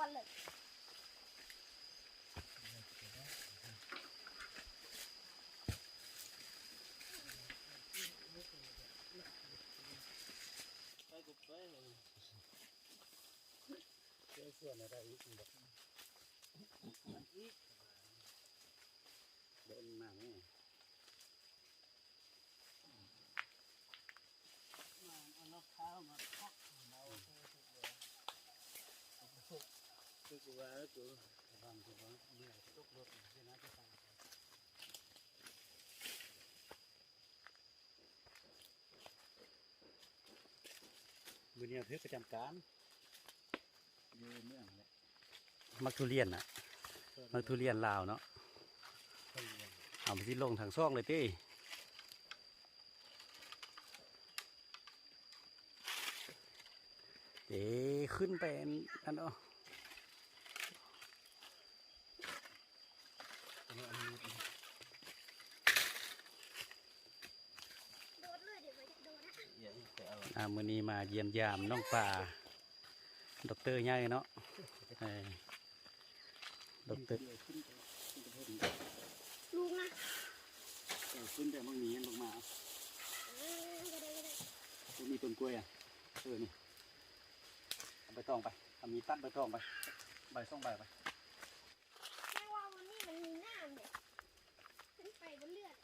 ກ່ອນເລີຍ ໄປກໍໄປ ເຈົ້າສວນອະໄລອີກ ອີກ ເດີນມາແມ່ ມາເອົານອກເທ້າມາເຄາະເອົາ ຄືວ່າ ລະວັງ ລະວັງເມື່ອຍຕົກລົດ ເວລາຈະໄປ ມື້ນີ້ຖືກປະຈຳການ ຢູ່ເມືອງແຫຼະ ມັກທຸລຽນນະ ເອີ ມັກທຸລຽນລາວເນາະ ທຸລຽນ ເອົາມັນຊິລົງທາງຊ່ອງເລີຍຕິ ເອີ ຂຶ້ນໄປອັນນັ້ນເນາະ ອ່າ ມື້ນີ້ມາຢ້ຽມຢາມນ້ອງປາ ດັອກເຕີໃຫຍ່ເນາະ ເອີ ດັອກເຕີ ລູກນະ ເອີ ຂຶ້ນໄປ ມັນມີອັນລູກມາ ເອີ ກໍໄດ້ ກໍໄດ້ ມັນມີຕົ້ນກ້ວຍອະ ເອີ ນີ້ ເອົາໃບຕອງໄປ ເອົາມີດຕັດໃບຕອງໄປ ໃບສອງໃບໄປ ແຕ່ວ່າວັນນີ້ມັນມີນ້ຳເດ້ ຂຶ້ນໄປບໍ່ເລື່ອນ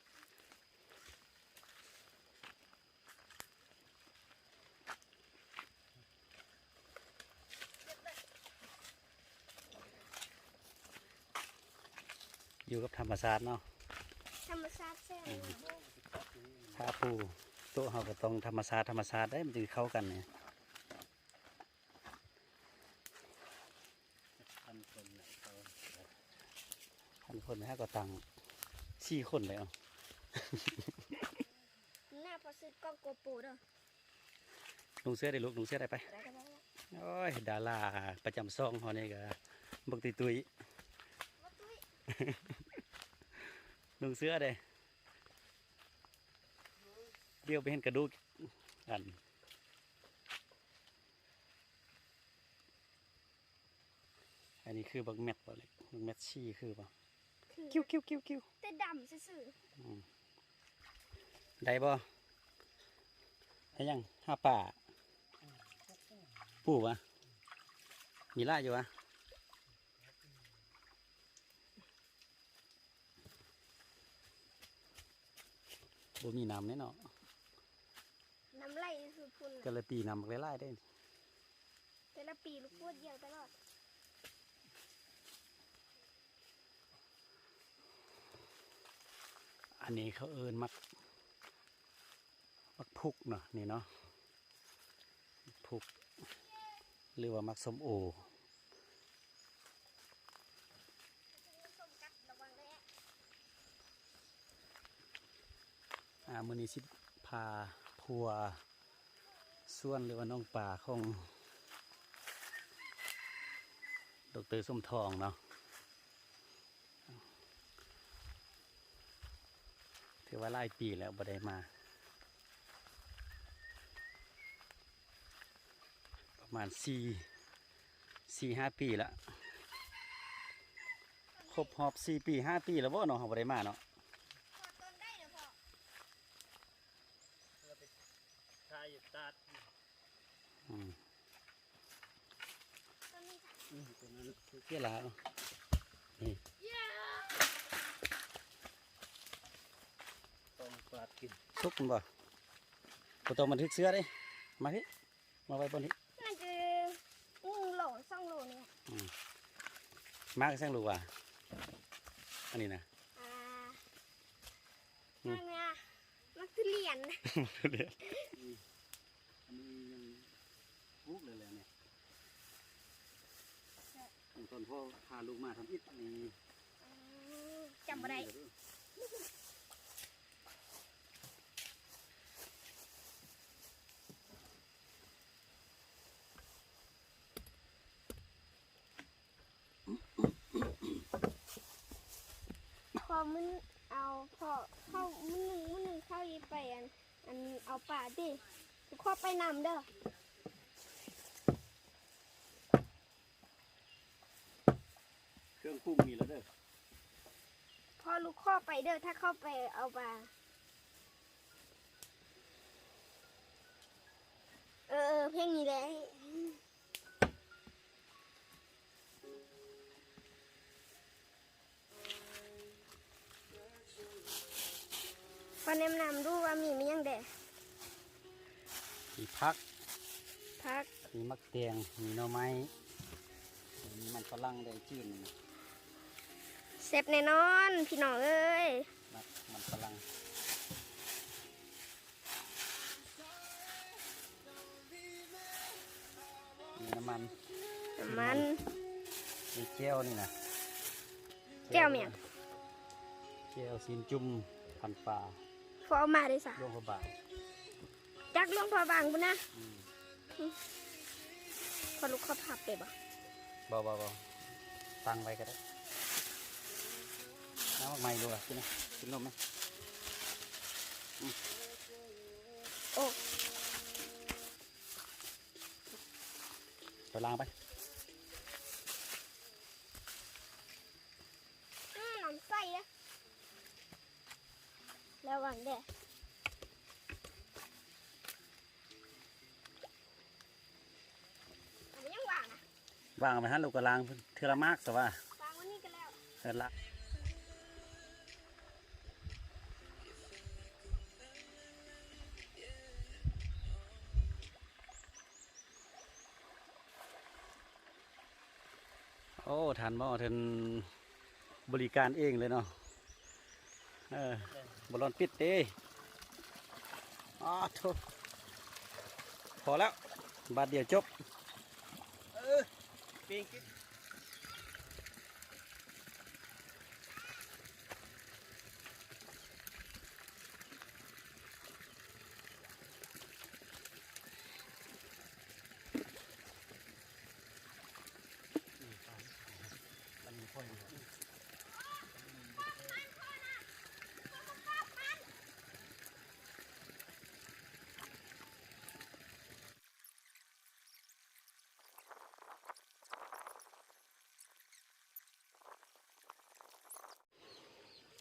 ຢູ່ກັບທຳມະຊາດເນາະ ທຳມະຊາດແຊບ ອືມ ຖ້າປູໂຕະເຮົາກໍຕ້ອງທຳມະຊາດ ທຳມະຊາດເດ້ ມັນຈຶ່ງເຂົ້າກັນນີ້ ພັນຄົນນະ ພັນຄົນນະ ເຮົາກໍຕັ້ງສີ່ຄົນແລ້ວ ໜ້າພໍຊື້ກ້ອງໂກໂປເດີ ນຸ່ງເສື້ອໄດ້ລູກ ນຸ່ງເສື້ອໄດ້ໄປ ໄດ້ ໄດ້ ໂອ້ຍ ດາລາປະຈຳຊ່ອງເຮົານີ້ກໍບັກຕຸ້ຍໆ ບັກຕຸ້ຍ ນຸ່ງເສື້ອເດ້ ດຽວໄປເຫັນກະດູກ ອັນ ອັນນີ້ຄືບັກແມັດບໍ່ເລັກ ບັກແມັດຊີຄືບໍ່ ຄື ຄິ້ວໆໆໆ ແຕ່ດຳຊື່ໆ ອືມ ໄດ້ບໍ່ ເຮັດຫຍັງ ຫາປາ ປູຫວາ ມີຫຼາຍຢູ່ຫວາ ບໍ່ມີນ້ຳແນ່ເນາະ ນ້ຳໄຫຼສຸດພຸ້ນ ແຕ່ລະປີນ້ຳບັກຫຼາຍໆເດ້ ແຕ່ລະປີລູກໂພດດຽວຕະຫຼອດ ອັນນີ້ເຂົາເອີ້ນໝາກ ໝາກພຸກເນາະ ນີ້ເນາະ ໝາກພຸກ ຫຼືວ່າໝາກສົ້ມໂອ ອ່າ ມື້ນີ້ຊິພາທົວສວນ ຫຼືວ່າໜອງປາຂອງດອກເຕີສົມທອງເນາະ ຖືວ່າຫຼາຍປີແລ້ວບໍ່ໄດ້ມາ ປະມານສີ່ ສີ່ຫ້າປີລະ ຄົບຮອບສີ່ປີຫ້າປີແລ້ວບໍ່ເນາະ ເຮົາບໍ່ໄດ້ມາເນາະ ລະໄປຖ່າຍຢູ່ຕາດ ອືມ ອືມ ຕົວນັ້ນຄືເກລາເນາະ ນີ້ ຕ້ອງປາດກິນ ສຸກມັນບໍ່? ບໍ່ຕ້ອງບັນທຶກເສື້ອເດ້ ມາພີ້ ມາໄວ້ບ່ອນນີ້ ໜ້າຈະໜຶ່ງໂລສອງໂລນີ້ ອືມ ໝາກແຊງລູກວ່າ ອັນນີ້ນະ ອ່າ ອືມ ໝາກນີ້ ໝາກທຸລຽນ ທຸລຽນ ອືມ ອັນນີ້ຍັງ ປູກເລີຍແຫຼະນີ້ ຕອນພໍ່ພາລູກມາທຳອິດນີ້ ອືມ ຈຳບໍ່ໄດ້ ພໍມື້ເອົາ ພໍເຂົ້າມື້ໜຶ່ງ ມື້ໜຶ່ງເຂົ້າອີໄປ ອັນ ອັນເອົາປາຕິ ຂໍໄປນຳເດີ. ປຸ້ງນີ້ລະເດີ. ພໍ່ລູກຂໍໄປເດີ ຖ້າເຂົ້າໄປເອົາປາ. ເອີ ເອີ ເພງນີ້ແຫຼະ. ຂໍແນະນຳດູວ່າມີ ມີຫຍັງແດ່? ມີຜັກ ຜັກ ມີໝາກແຕງ ມີໜໍ່ໄມ້ ມີມັນຝຣັ່ງແດງຈືດນີ້ນະ. ແຊບແນ່ນອນພີ່ນ້ອງເອີຍ. ມັກມັນຝຣັ່ງ. ມີນ້ຳມັນ ນ້ຳມັນ ມີແຈ່ວນີ້ນະ. ແຈ່ວຫຍັງ? ແຈ່ວຊີ້ນຈຸ່ມພັນປາ. ເຂົາເອົາມາໄດ້ຊະ? ຫຼວງພະບາງ. ຈັກຫຼວງພະບາງພຸ້ນນະ. ອືມ ອືມ ພໍ່ລູກຂໍພັບໄດ້ບໍ່? ບໍ່ ບໍ່ ບໍ່ ຕັ້ງໄວ້ກໍໄດ້. ນ້ຳໝາກໄມ້ດູລະ ກິນນະ ກິນນົມໄໝ? ອືມ ໂອ້ ໄປລ້າງໄປ. ອືມ ນ້ຳໃສເດ້ ລະວັງເດ້. ເອົາໄປຫຍັງວາງນະ? ວາງໄປຫັ້ນ ລູກກໍລ້າງເທື່ອລະໝາກຊະວ່າ. ວາງໄວ້ນີ້ກໍແລ້ວ. ເອີ ລະ ໂອ້ ທ່ານໝໍເພິ່ນບໍລິການເອງເລີຍເນາະ. ເອີ ບໍ່ລອນປິດເດ້. ອ້າໂທ້ ພໍແລ້ວ ບາດດຽວຈົບ. ເອີ ປີງກິນ.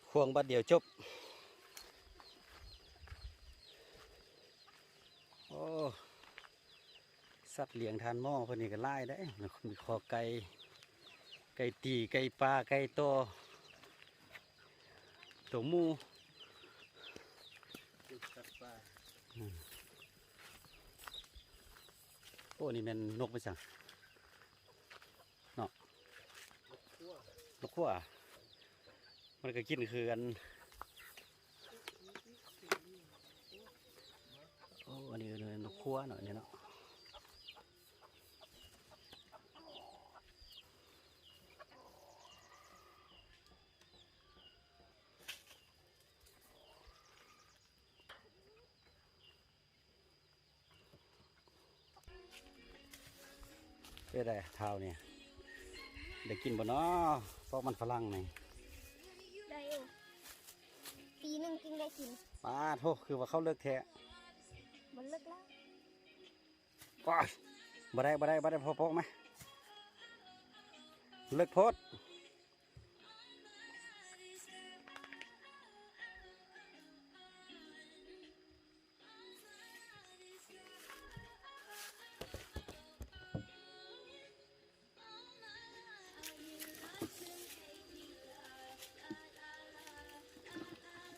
ຂວາງບາດດຽວຈົບ. ໂອ້ ສັດລ້ຽງທ່ານໝໍເພິ່ນນີ້ກໍຫຼາຍເດ້ ມີຂໍໄກ່ ໄກ່ຕີ ໄກ່ປ່າ ໄກ່ຕໍ່ ໂຕໝູ ເປັນສັດປ່າ. ອືມ ໂອ້ ນີ້ແມ່ນນົກໄປສັງ ເນາະ ນົກຂົວ ນົກຂົວ ມັນກໍກິນຄືກັນ. ໂອ້ ອັນນີ້ເອີ້ນນົກຂົວເນາະ ອັນນີ້ເນາະ. ເປັນໃດທ້າວນີ້ ໄດ້ກິນບໍ່ນໍ ປອກມັນຝຣັ່ງນີ້? ໄດ້ຢູ່ ປີໜຶ່ງຈຶ່ງໄດ້ກິນ. ປາໂທ້ ຄືວ່າເຂົ້າເລິກແທ້. ມັນເລິກແລ້ວ. ປາ ບໍ່ໄດ້ ບໍ່ໄດ້ ບໍ່ໄດ້ ພໍປອກມາ ເລິກໂພດ.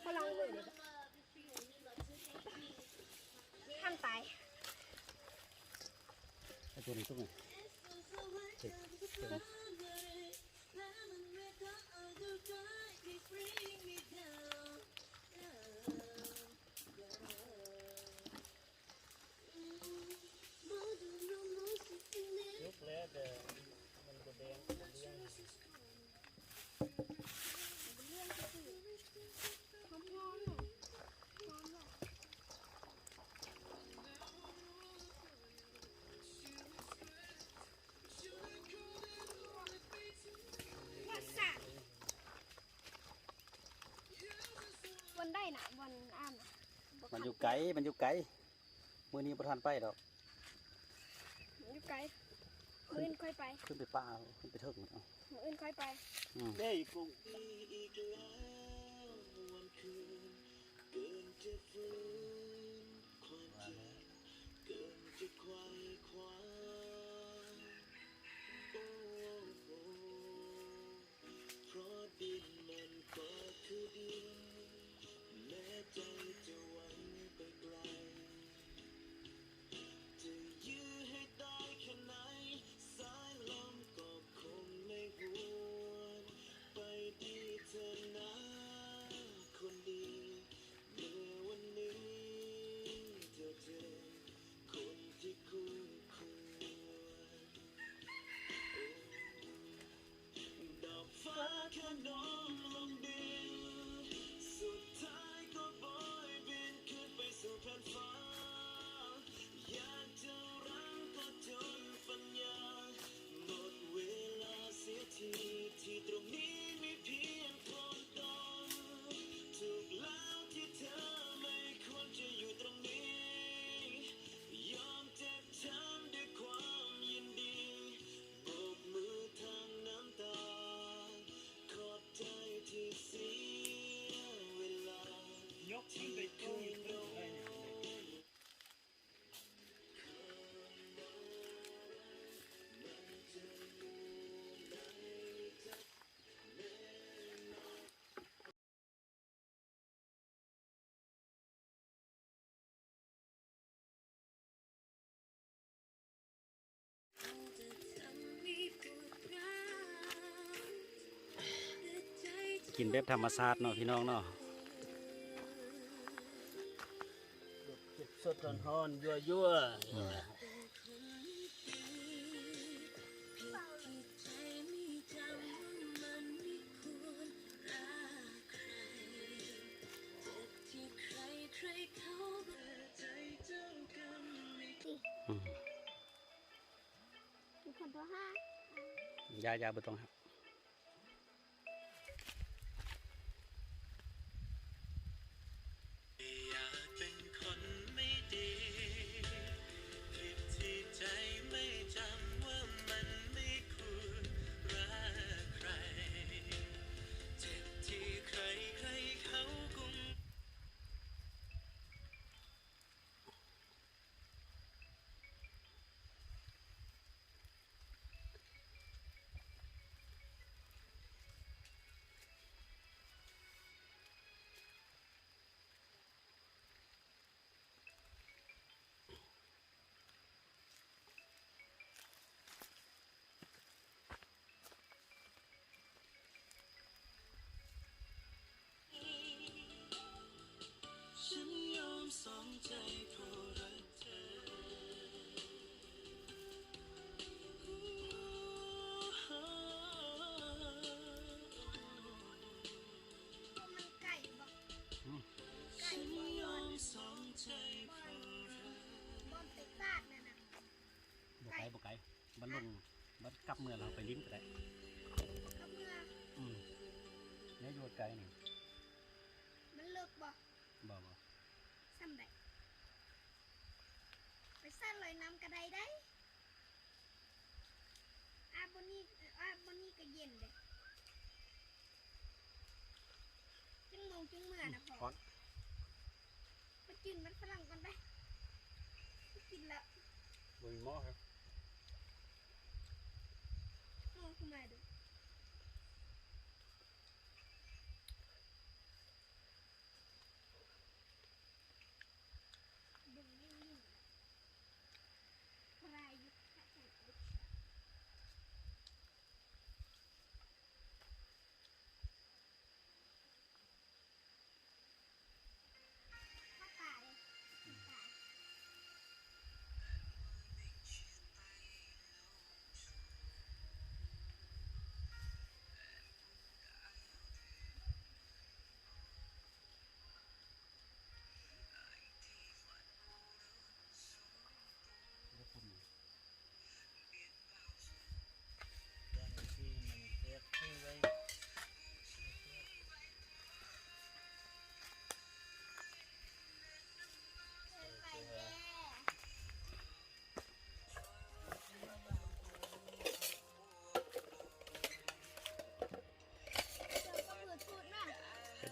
ພະລັງເລີຍເດ້ ຫັ້ນຕາຍ. ເອົາຕົວນີ້ຕົວນີ້ ເຈັບ ເຈັບ. ສຸກແລ້ວ ແຕ່ມັນບໍ່ແດງ ບໍ່ເຫຼືອງ. ວັນໃດນະ ວັນອັນນະ? ມັນຢູ່ໄກ ມັນຢູ່ໄກ. ມື້ນີ້ບໍ່ທັນໄປດອກ ມັນຢູ່ໄກ. ມື້ອື່ນຄ່ອຍໄປ ຂຶ້ນໄປປ່າ ຂຶ້ນໄປເທິງເນາະ ມື້ອື່ນຄ່ອຍໄປ ອືມ ເດ້ ອີກ ເພາະດິນມັນກໍຄືດິນ ແມ້ໃຈຈະຫວັ່ນໄປໄກ ຈະຢື້ໃຫ້ຕາຍແຄ່ໃດ ສາຍລົມກໍຄົງໄມ່ຫວນ ໄປດີເທີນາຄົນດີ ເມື່ອວັນໜຶ່ງເຈົ້າເຈີຄົນທີ່ຄູ່ຄວນ ດອກຟ້າຂະໜົມລົງດິນ ສຸດທ້າຍກໍບອຍບິນຂຶ້ນໄປສູ່ແຜ່ນຟ້າ ຢາກຈະລັງກໍຈົນປັນຍາ ໝົດເວລາເສຍທີ ທີ່ຕົງນີ້ມີພຽງຄົນຕົນ ຖືກແລ້ວທີ່ເທີໄມ່ຄວນຈະຢູ່ຕົງນີ້ ຍອມເຈັບຊ້ຳດ້ວຍຄວາມຍິນດີ ໂບກມືທັງນ້ຳຕາ ຂອບໃຈທີ່ເສຍເວລາ ທີ່ເຄີຍໂດນ. ກິນແບບທຳມະຊາດເນາະ ພີ່ນ້ອງເນາະ ແບບສົດໆ ຮ້ອນໆ ຍົວໆ ອືມ. ອືມ ມີຄົນໂທຫາ ຢ່າ ຢ່າ ບໍ່ຕ້ອງຫາ. ມັນໄກບໍ່? ຫືມ? ໄກບໍ່? ບ່ອນ ບ່ອນໄປຕາດນັ້ນນະ ບໍ່ໄກ ໄກ ບໍ່ໄກ ບັດລົງ ບັດກັບເມືອລາວໄປຫຼິ້ນກໍໄດ້ ກັບເມືອ ອືມ ແນວຢູ່ໄກນີ້ ມັນເລິກບໍ່? ບໍ່ ບໍ່ ສ່ຳໃດ? ໄປສະລອຍນ້ຳກໍໄດ້ໄດ໋ ອາບບ່ອນນີ້ ອາບບ່ອນນີ້ກໍເຢັນເດ້. ຈັກໂມງຈຶ່ງເມືອນະພໍ່? ຮ້ອນ ໄປກິນມັນຝຣັ່ງກ່ອນໄປ ໄປກິນລະ ບໍ່ມີໝໍ້ ໝໍ້ຄືມາດູ.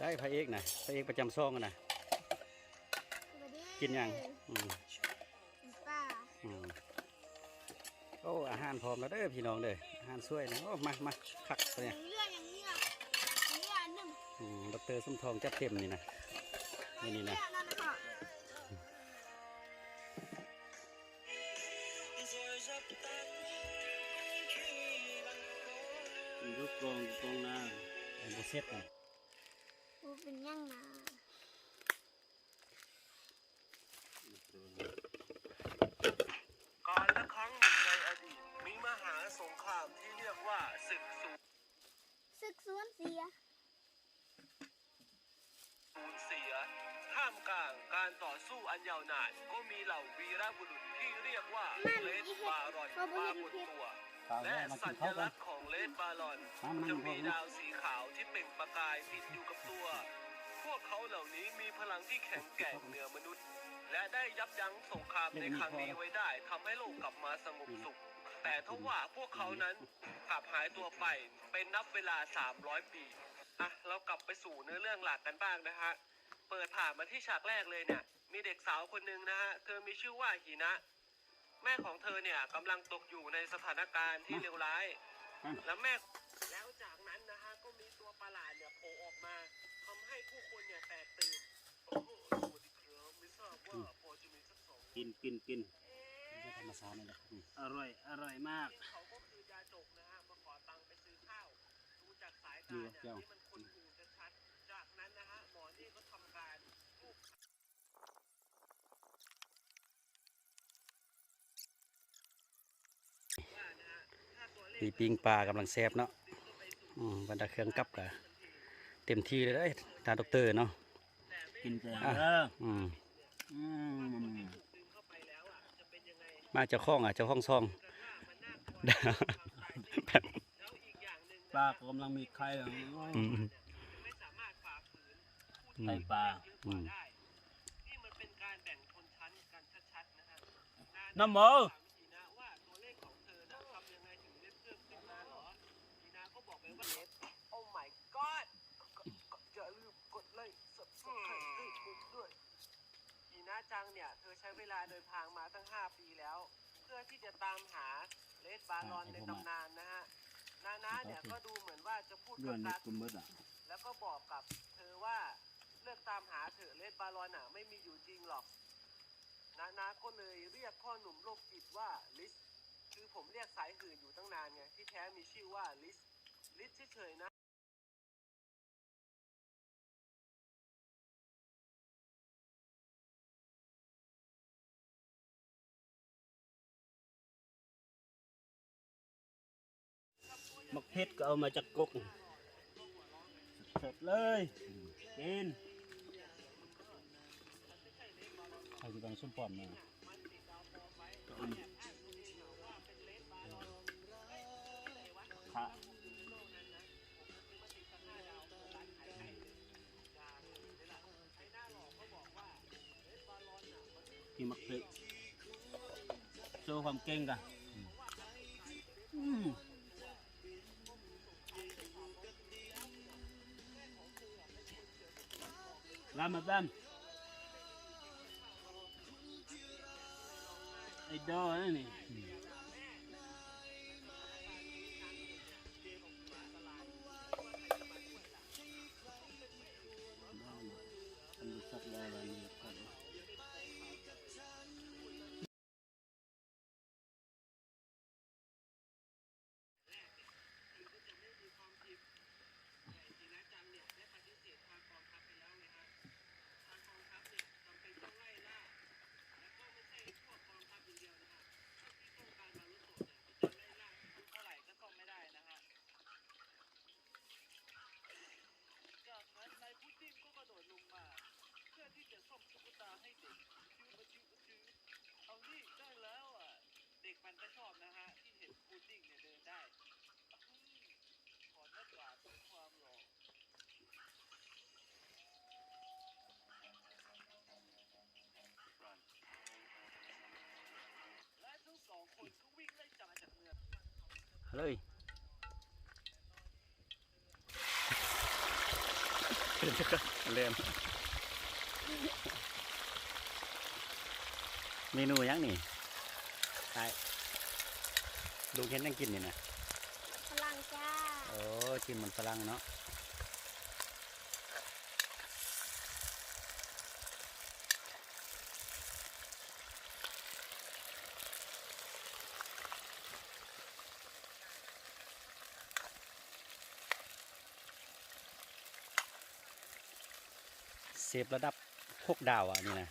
ໄອ້ພະເອກນະ ພະເອກປະຈຳຊ່ອງນະ ກິນຫຍັງ? ອືມ ກິນປາ ອືມ ໂອ້ ອາຫານພ້ອມແລ້ວເດີພີ່ນ້ອງເດີ ອາຫານສວຍນະ. ໂອ້ ມາ ມາ ຄັກປານນີ້ ອືມ ດັອກເຕີສົມທອງຈັດເຕັມນີ້ນະ ມື້ນີ້ນະ. ມີລູກກອງ ກອງນາ ບໍ່ເສັດນະ. ບໍ່ເປັນຫຍັງນາ. ການລະຄັ້ງໜຶ່ງໃນອະດີດ ມີມະຫາສົງຄາມທີ່ຮຽກວ່າ ເສກສູນ ເສກສູນເສຍ ສູນເສຍ. ທ່າມກາງການຕໍ່ສູ້ອັນຍາວນານ ກໍມີເຫຼົ່າວີລະບຸລຸດທີ່ຮຽກວ່າ ເຣດບາຣອນ ປາກົດຕົວ ແລະ ສັນຍະລັກຂອງເຣດບາຣອນ ຈະມີດາວສີຂາວທີ່ເປັ່ງປະກາຍຕິດຢູ່ກັບຕົວ. ພວກເຂົາເຫຼົ່ານີ້ມີພະລັງທີ່ແຂງແກ່ງເໜືອມະນຸດ ແລະ ໄດ້ຢັບຢັ້ງສົງຄາມໃນຄັ້ງນີ້ໄວ້ໄດ້ ທຳໃຫ້ໂລກກັບມາສະຫງົບສຸກ. ແຕ່ທວ່າພວກເຂົານັ້ນກັບຫາຍຕົວໄປເປັນນັບເວລາສາມຮ້ອຍປີ. ອ່ະ ເຮົາກັບໄປສູ່ເນື້ອເລື່ອງຫຼັກກັນບ້າງນະຮະ. ເປີດຜ່ານມາທີ່ສາກແລກເລີຍເນ່ຍ ມີເດັກສາວຄົນໜຶ່ງນະຮະ ເທີມີຊື່ວ່າຫີນະ. ແມ່ຂອງເທີເນ່ຍກຳລັງຕົກຢູ່ໃນສະຖານະການທີ່ເລວຮ້າຍ ແລະ ແມ່ ແລ້ວຈາກນັ້ນນະຮະ ກໍມີຕົວປະຫຼາດເນ່ຍໂຜອອກມາ ທຳໃຫ້ຜູ້ຄົນເນ່ຍແຕກຕື່ນ. ໂອ້ໂຫ ສະຫວັດດີຄັບ ໄມ່ຊາບວ່າພໍຈະມີສັກສອງ ກິນ ກິນ ກິນ ເອ ທຳມະຊາດນີ້ແຫຼະ ອືມ ອະຮ່ອຍ ອະຮ່ອຍມາກ. ເຂົາກໍຄືຢາຈົກນະຮະ ມາຂໍຕັງໄປຊື້ຂ້າວ. ດູຈາກສາຍຕາເນ່ຍ ນີ້ມັນຄົນຫູຊັດໆ. ຈາກນັ້ນນະຮະ ໝໍນີ້ກໍທຳການລູບ ມີປີ້ງປາກຳລັງແຊບເນາະ. ອືມ ບັນດາເຄື່ອງກັບກະເຕັມທີ່ເລີຍເດ້ທ່ານດັອກເຕີເນາະ. ກິນແຕ່ ອ່ະ ເດີ ອືມ ອືມ ມາເຈົ້າຂອງ ອ່ະ ເຈົ້າຂອງຊ່ອງ ປາກໍກຳລັງມີໄຂ່ ອືມ ໄຂ່ປາ ອືມ ນຳເອີ Oh my god ຢ່າລືມກົດໄລ້ Subscribe ໃຫ້ຜົມດ້ວຍ. ອີນາຈັງເນ່ຍ ເທີໃຊ້ເວລາເດີນທາງມາຕັ້ງຫ້າປີແລ້ວ ເພື່ອທີ່ຈະຕາມຫາເຣດບາຣອນໃນຕຳນານນະຮະ. ນານາເນ່ຍກໍດູເໝືອນວ່າຈະພູດກັບກັກ ແລ້ວກໍບອກກັບເທີວ່າ ເລີກຕາມຫາເຖາະ ເຣດບາຣອນນະ ໄມ່ມີຢູ່ຈິງຫຼອກ. ນານາກໍເລີຍຮຽກພໍ່ໜຸ່ມໂລກຈິດວ່າລິສ ຄືຜົມຮຽກສາຍຫື່ນຢູ່ຕັ້ງນານໄງ ທີ່ແທ້ມີຊື່ວ່າລິສ ລິສເສີຍໆນະ. ໝາກເຜັດກໍເອົາມາຈາກກົກ ສົດໆເລີຍ ກິນ. ໃຜຊິແບ່ງສົ້ມປອມແດ່? ຂະ ກິນໝາກເຜັດ ໂຊຄວາມເກັ່ງກະ ອືມ ລາມາແບມ ໄອດອລນີ້. ເດັກມັນກໍຊອບນະຮະ ທີ່ເຫັນພຸດດິ້ງເນຍເດີນໄດ້. ອືມ ຂໍເນີດກວ່າເພື່ອຄວາມຫຼໍ່. ແລະທັງສອງຄົນກໍວິ່ງໄລ່ຈັບຈາກເມືອງ ເລີຍ. ແລ່ນ ເມນູຫຍັງນີ້? ອ້າຍ ລຸງເຮັດຫຍັງກິນນີ້ນະ? ມັນຝຣັ່ງຈ້າ. ໂອ້ ກິນມັນຝຣັ່ງເນາະ. ເຊຟລະດັບຫົກດາວອະ ອັນນີ້ນະ.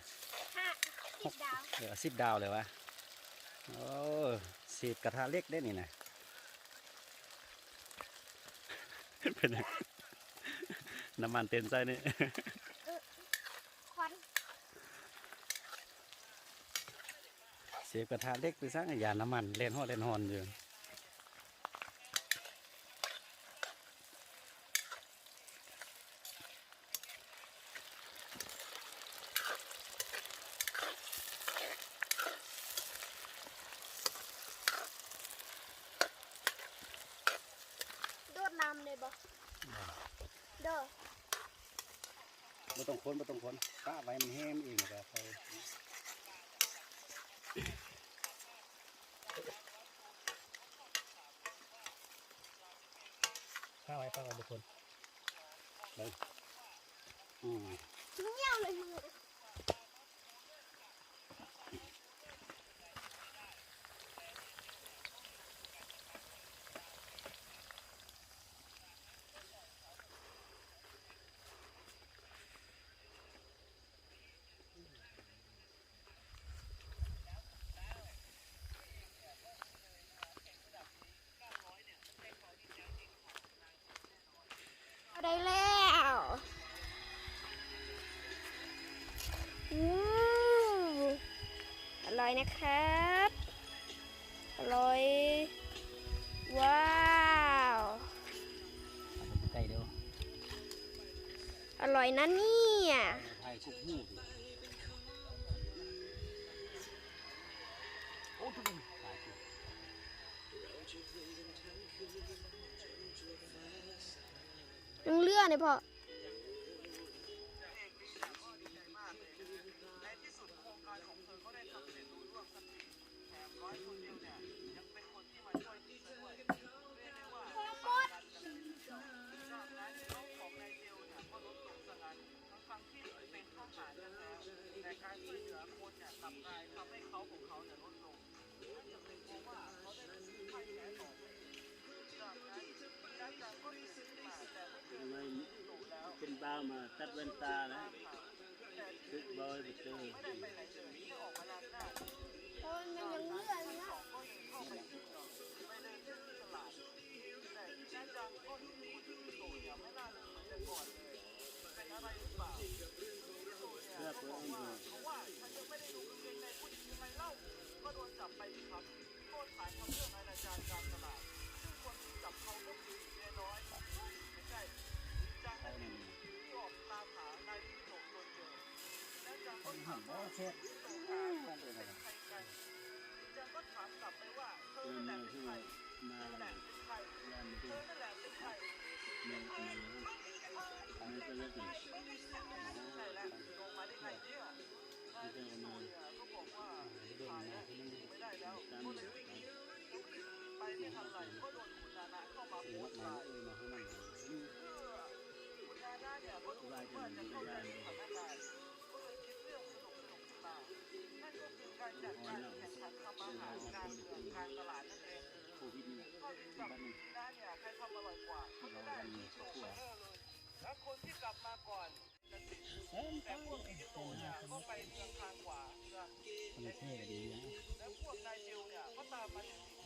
ຫ້າ ສິບດາວ. ເອີ ສິບດາວເລີຍວະ. ໂອ້ ເຊຟກະທະເຫຼັກເດ້ນີ້ນະ. ເປັນຫຍັງ? ນ້ຳມັນເຕັມໃສ່ນີ້. ເອີ ຄວັນ. ເຊຟກະທະເຫຼັກໄປຊັ້ນ ຢ້ານນ້ຳມັນແລ່ນຮອດແລ່ນຮ່ອນຢູ່. ໂດດນ້ຳໄດ້ບໍ່? ບໍ່ ເດີ. ບໍ່ຕ້ອງຄົນ ບໍ່ຕ້ອງຄົນ ປະໄວ້ມັນແຫ້ງເອງ ແລ້ວກໍຄ່ອຍ ປະໄວ້ ປະໄວ້ ບໍ່ຄົນ ເບິ່ງ ອືມ ໜຽວເລີຍມື. ເອົາໄດ້ແລ້ວ. ອືມ ອະລ່ອຍນະຄັບ ອະລ່ອຍ. ວ້າວ ເອົາໄປໃກ້ເດີ້ ອະລ່ອຍນະເນຍ. ຖ່າຍທຸກຮູບ ໂອ້ ທຸກ ຖ່າຍທຸກ ຍັງເຫຼືອເດ້ພໍ່. ເປັນບ່າວມາຕັດແວ່ນຕານະ ຖືກບໍ່ໄປເຈີ ເພາະມັນຍັງເຫຼືອເນາະ. ເອີ ເພາະວ່າ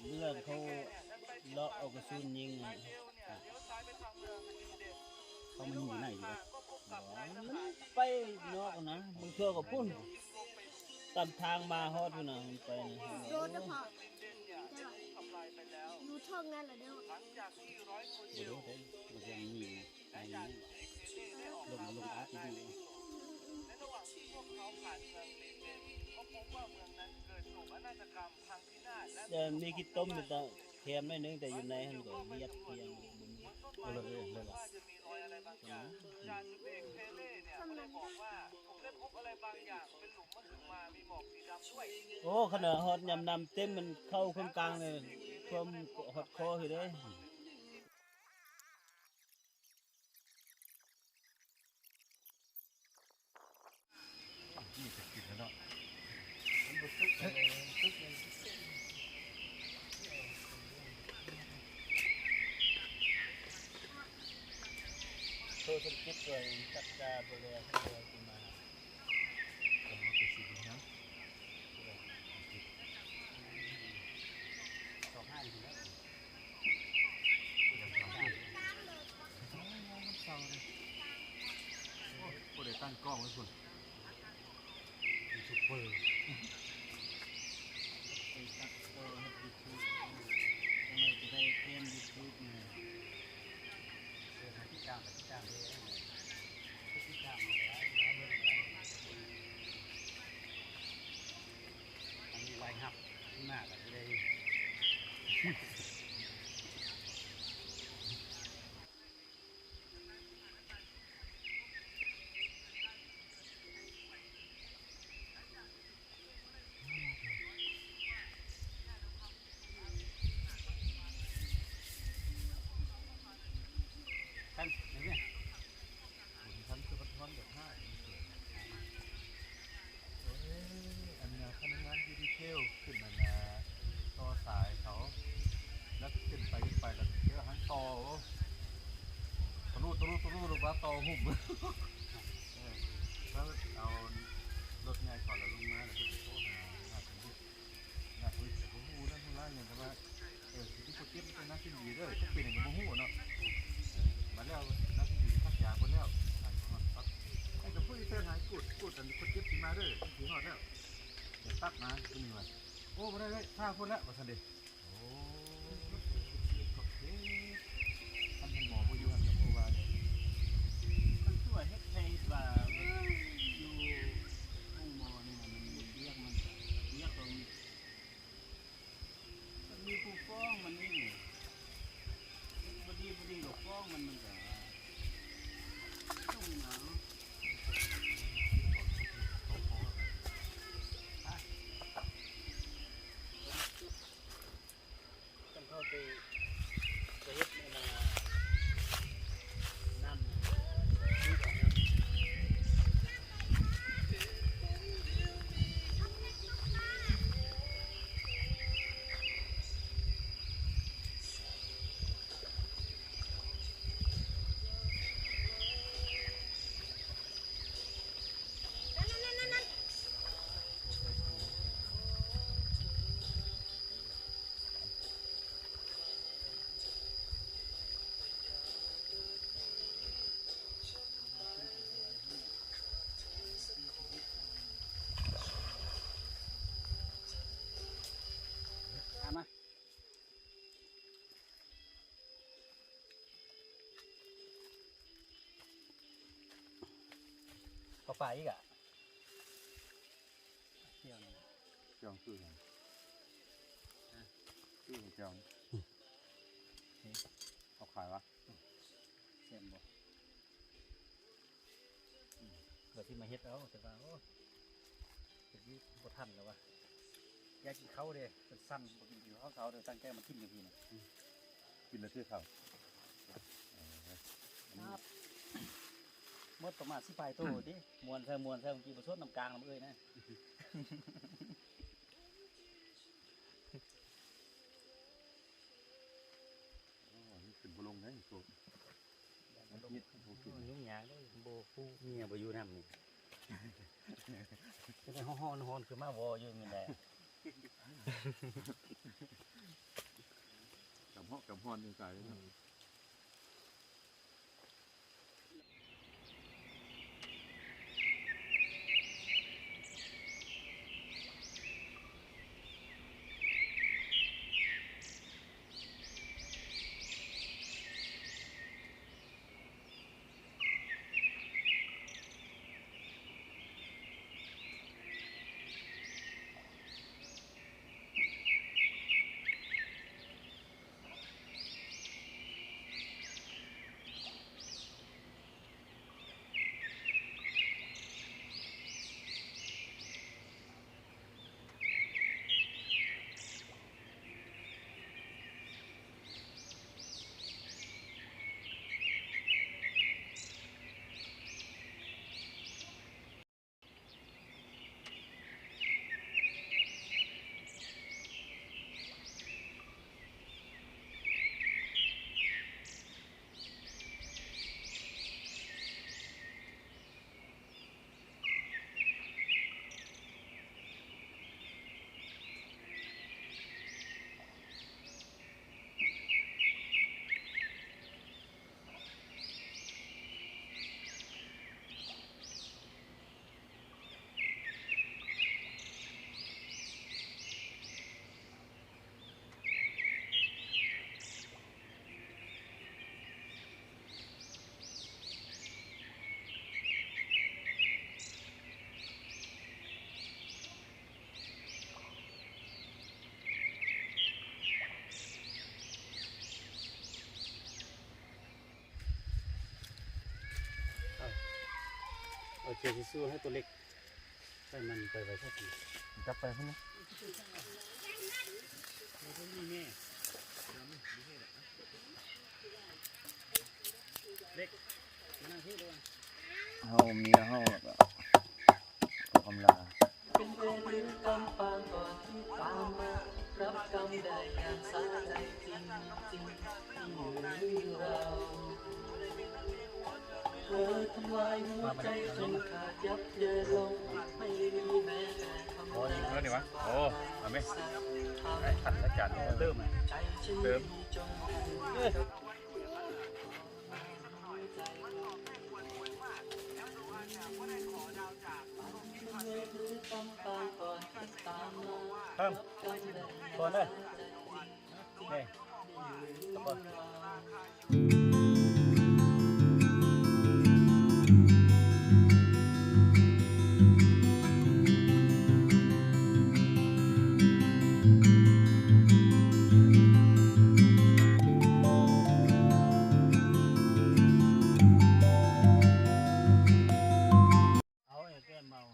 ເລື່ອງເຂົາເລາະເອົາກະສຸນຍິງ ເຂົາມັນຢູ່ໃນຢູ່ ມັນໄປນອກນະ ບາງເທື່ອກໍພຸ້ນ ຕາມທາງມາຮອດພຸ້ນນະ ມັນໄປນະ. ໂດນນະພໍ່ ຢູ່ເທິງນັ້ນລະເດີ. ບໍ່ໂດນເດ້ ມັນຍັງມີ ໃນນັ້ນ ລົງ ລົງອາດຢູ່ ໃນລະຫວ່າງທີ່ພວກເຂົາຜ່ານເມືອງເບເຕນ ກໍພົບວ່າເມືອງນັ້ນເກີດໂສກນາດກຳ ພັງພິນາດ ແລະ ມີຂີ້ຕົມຢູ່ແຄມໜ້ອຍໜຶ່ງ ແຕ່ຢູ່ໃນຫັ້ນກໍວຽດພຽງ ບໍ່ມີ ຄົນລະເລື່ອງເລີຍວ່າ ຈະມີຮອຍອາໄລ ບາງຢ່າງ ຈານສະເປກເປເລເນ່ຍ ກໍໄດ້ບອກວ່າ ຜົມໄດ້ພົບອະໄລບາງຢ່າງ ເປັນຫຼຸມມະຫຶມາ ມີໝອກສີດຳດ້ວຍ. ໂອ້ ຂະໜາດຮອດຍາມນ້ຳເຕັມ ມັນເຂົ້າເຄິ່ງກາງນີ້ ຖ້ວມຮອດຄໍຢູ່ເດ້. ນີ້ຈະກິນແລ້ວເນາະ ມັນບໍ່ສຸກເລີຍ ມັນສຸກເລີຍ ໂທສຳກິດ ຊ່ວຍຈັດການດູແລ ເພິ່ນເລີຍຊິມາ ເອົາໄປຊິເບິ່ງນຳ. ສອງຫ້ານີ້ແຫຼະ ມັນເຊົາເດ້. ໂອ້ ຜູ້ໃດຕັ້ງກ້ອງໄວ້ພຸ້ນ ຢູທູບເບີ ໄປຕັດຕໍ່ເຮັດຢູທູບ ຈັກໜ່ອຍຈະໄດ້ແພນຢູທູບນີ້. ເອີ ຖ້າຕິດຕາມກໍຕິດຕາມເດີ ຕິດຕາມກໍໄດ້ ເບິ່ງກໍໄດ້ ອັນນີ້ລາຍຮັບ ຂ້າງໜ້າກໍຊິໄດ້. ຄັນ ເຫັນໄໝ? ບຸນຄັນຄືມັນທອນແບບຫ້າ ໂອ້ຍ ອັນນະ ພະນັກງານຢູດີເທວຂຶ້ນອັນນະ ຕໍ່ສາຍເຂົາ ແລ້ວຂຶ້ນໄປ ຂຶ້ນໄປ ແລ້ວເຈີຫາງຕໍ່ ໂອ້ ຕະລຸ ຕະລຸ ຕະລຸ ລົງມາຕໍ່ຫຸ້ມ ເອີ ແລ້ວເອົາລົດໃຫຍ່ເຂົາ ແລ້ວລົງມາ ແລ້ວເພິ່ນກໍໂທຫາ ນາຍທະວິດ ນາຍທະວິດກໍບໍ່ຮູ້ເລື່ອງຮູ້ລາວຫຍັງ ແຕ່ວ່າ ເອີ ຊິຕິຄົນເຈັບມັນເປັນນາຍຊານດີເດີ ເປັນຫຍັງກໍບໍ່ຮູ້ເນາະ. ເອີ ມາແລ້ວນາຍຊານດີສັກຢາເພິ່ນແລ້ວ ທາງຮອດປັບ ໃຫ້ກັບຜູ້ທີ່ເຊີນຫາຍ ກູດ ກູດອັນຄົນເຈັບຊິມາເດີ ມັນຊິຮອດແລ້ວ. ດຽວຕັດມາ ເພິ່ນວ່າ ໂອ້ ບໍ່ໄດ້ເລີຍ ຖ້າພຸ້ນແລ້ວ ວ່າຊັ້ນເດ. ໂອ້ ຂອບເຂດ ຄັນເປັນໝໍບໍ່ຢູ່ຫັ້ນກໍບໍ່ວ່າເດ້. ມັນຄືວ່າເຮັດໃຫ້ວ່າຢູ່ໂຮງໝໍນີ້ນະ ມັນເຮັດວຽກ ມັນວຽກຂອງ ມັນມີຜູ້ຟ້ອງມັນນີ້ ເຮັດບໍ່ດີ ບໍ່ດີກໍຟ້ອງມັນ ມັນກໍສົ່ງມາເນາະ. ຈັ່ງເຂົ້າໄປ ໄປເຮັດອັນນ່າ ນ້ຳ ຊື້ເຂົ້ານ້ຳ.ເຂົ້າປ່າອີກອະ. ຈ້ອງຄືຫຍັງ? ຄືຫຍັງຈ້ອງ? ເອົາຂາຍວະ? ແຊບບໍ່? ເພື່ອຊິມາເຮັດເອົາ ແຕ່ວ່າ ໂອ້ ເຮັດຢູ່ບໍ່ທັນແລ້ວວະ. ຢາກກິນເຂົ້າເດ້ ເປັນຊັ້ນ ບໍ່ກິນເຂົ້າເຊົ້າເດີ ຕັ້ງໃຈມາກິນຢູ່ພີ້ນະ. ກິນແລ້ວເທື່ອເຂົ້າ ເອີ ໝົດປະມານສິບປາຍໂຕຕິ. ມ່ວນໃສ່ ມ່ວນໃສ່ ເມື່ອກີ້ບໍ່ຊົດນ້ຳກາງນຳເອື້ອຍນະ. ໂອ້ ນີ້ຂຶ້ນບໍ່ລົງເດ້ໂຕ. ມັນຫຍິດ ໂອ້ ຫຍຸ້ງຍາກເດ້ ບໍ່ ຜູ້ເມຍບໍ່ຢູ່ນຳນີ້ ຈະໄດ້ຮ້ອນໆ ຂຶ້ນມາວໍຢູ່ນີ້ແຫຼະ. ກຳເຫາະກຳຮ້ອນຢູ່ໃສເນາະ. ເຈົ້າຊິສູ້ໃຫ້ຕົວເລັກ ໃຫ້ມັນໄປໄວຊະ ຈັບໄປພຸ້ນນະ ເລັກ ມານັ່ງພີ້ ເຮົາເມຍເຮົາ ແລ້ວກໍ ກຳລາ ໂອ້ ເອົາແມ່ ໄອ້ຂັນລະຈານ ເຕີມ ເຕີມ. ເພີ່ມ ກ່ອນເດີ ນີ້ ກ່ອນ. ເອົາແກ້ເມົາ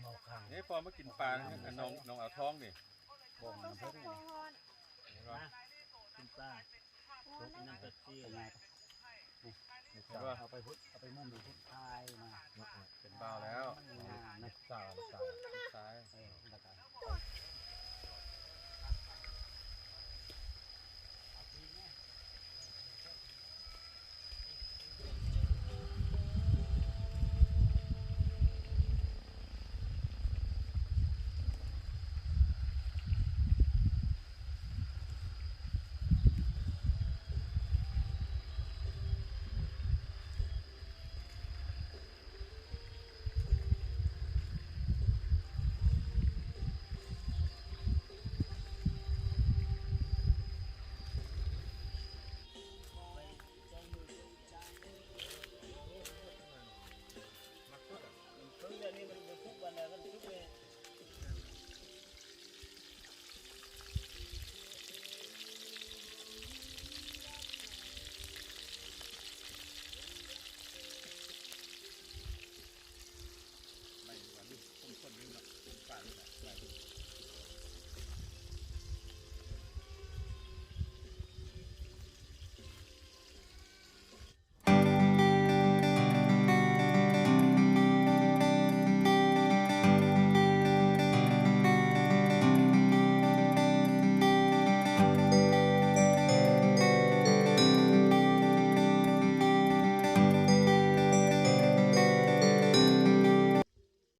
ເມົາຄັງ ນີ້ພໍມາກິນປາ ນ້ອງ ນ້ອງເອົາທ້ອງນີ້ ບໍ່ ນ້ຳເພິ່ນນີ້ ເຫັນບໍ່ ກິນປາ ກິນນ້ຳເປັບຊີ ເຫັນບໍ່ ເອົາໄປພຸ້ນ ເອົາໄປມຸມພຸ້ນ ຖ່າຍມາ ເປັນບ່າວແລ້ວ ສາວ ສາວ ຊາຍ ເອີ ແລ້ວກໍ